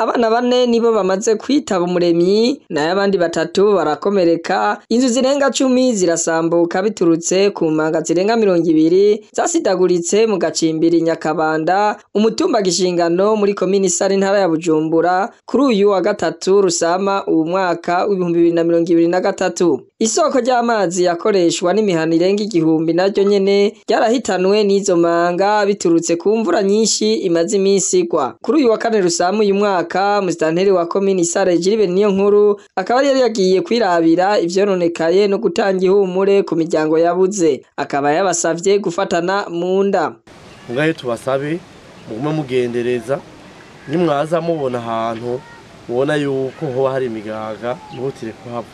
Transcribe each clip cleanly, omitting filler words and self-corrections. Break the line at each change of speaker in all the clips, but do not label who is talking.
Abana bane nibo bamaze kwitaba Umuremyi, nayo abandi batatu barakomereka. Inzu zirenga 10 zirasambuka biturutse ku manga zirenga 20 zasidaguritse mu gacimbiri Nyakabanda, umutumba Gishingano, muri komini Sare, intara ya Bujumbura, kuri uyu wa gatatu Rusama uwu mwaka w'2023. Isoko ry'amazi yakoreshwa n'imihana irenga 1000 naryo nyene ryarahitanwe n'izo manga biturutse ku mvura nyinshi imaze iminsi igwa. Kuri uyu wa kane Rusama uyu mwaka, musitanteri wa komini Sare, Gilbert Niyonkuru, akaba yari yagiye kwirabira ivyononekaye no gutanga ihumure ku miryango yabuze, akaba yabasavye gufatana mu nda.
Ngaho tubasabe mugume mugendereza. Nimwaza mubona ahantu mubona yuko hoba hari imigaga, muhutire kuhava.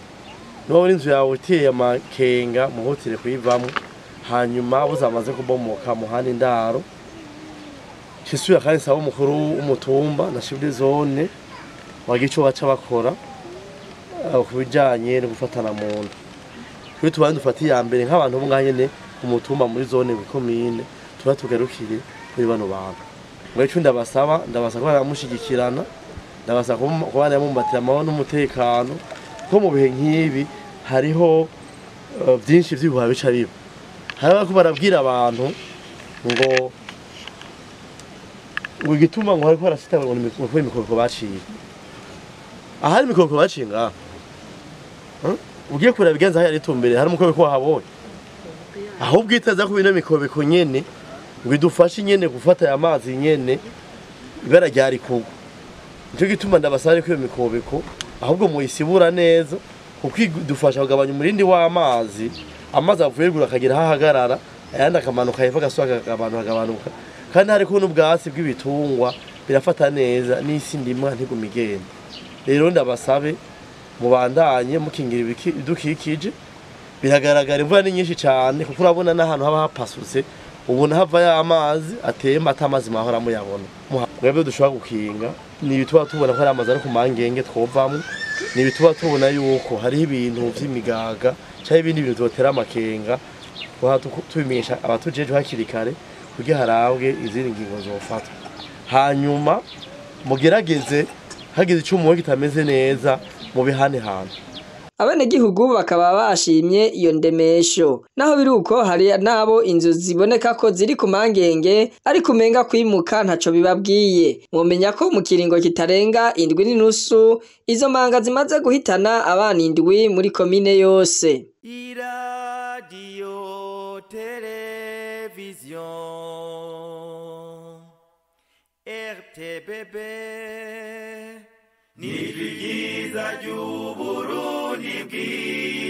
Niba inzu yawe iteye amakenga, muhutire kuyivamo. Hanyuma buzamaze kubomoka, muhana indaro. Cisubira kandi nsaba umukuru w'umutumba na chef de zone bagira ico baca bakora ku bijanye no gufatana mu nda. Twe tubanze dufate iya mbere nk'abantu bo ngaha nyene ku mutumba, muri zone, komine, tuba tugarukiye kuri bano bantu. Ngo ico ndabasaba ko baramushigikirana, ndabasaba kuba bamumbatira amahoro n'umutekano, kuko mu bihe nk'ibi hariho byinshi vy'ibihuha bica biba. Hari abariko barabwira abantu ngo igituma ngo hariko harasita ngo ni imikobeko baciye. Ahari imikobeko baciye ngaha, ugiye kureba ibigenza aho yari itumbere, hari umukobeko wahabonye? Ahubwo itaza kuba ino mikobeko nyene ngo idufashe nyene gufata aya mazi nyene ibara ryari kugwa. Nico gituma ndabasaba ko iyo mikobeko ahubwo muyisibura neza, kuko idufasha kugabanya umurindi w'amazi. Amazi avuye ruguru akagera aho ahagarara, ayandi akamanuka hepfo, agasubira akagabanuka, akagabanuka. Kandi hariko n'ubwatsi bw'ibitungwa, birafata neza n'isi ndimwa ntiguma igenda. Rero ndabasabe mubandanye mukingira ibidukikije. Biragaragara imvura ni nyinshi cyane, kuko urabona n'ahantu haba hapasutse, ubona hava ya amazi atemba, ata amazi mahora muyabona. Mwebwe dushobora gukinga ni ibituba tubona ko hari amazi ari ku mangenge twovamwo, ni ibituba tubona yuko hariho ibintu vy'imigaga canke ibindi bintu vyotera amakenga, tubimenyesha abatujejwe hakiri kare kugira harabwe izindi ngingo zofatwa. Hanyuma mugerageze, hagize ico mubona kitameze neza, mubihane hantu.
Abenegihugu bakaba bashimye iyo ndemesho. Naho biruko, hari nabo inzu ziboneka ko ziri ku mangenge, ariko umenga kwimuka ntaco bibabwiye. Mwomenya ko mu kiringo kitarenga indwi n'inusu izo manga zimaze guhitana abana 7 muri komine yose.
Iradiyo televiziyo RTBB ni ryiza ry'Uburundi bwiza.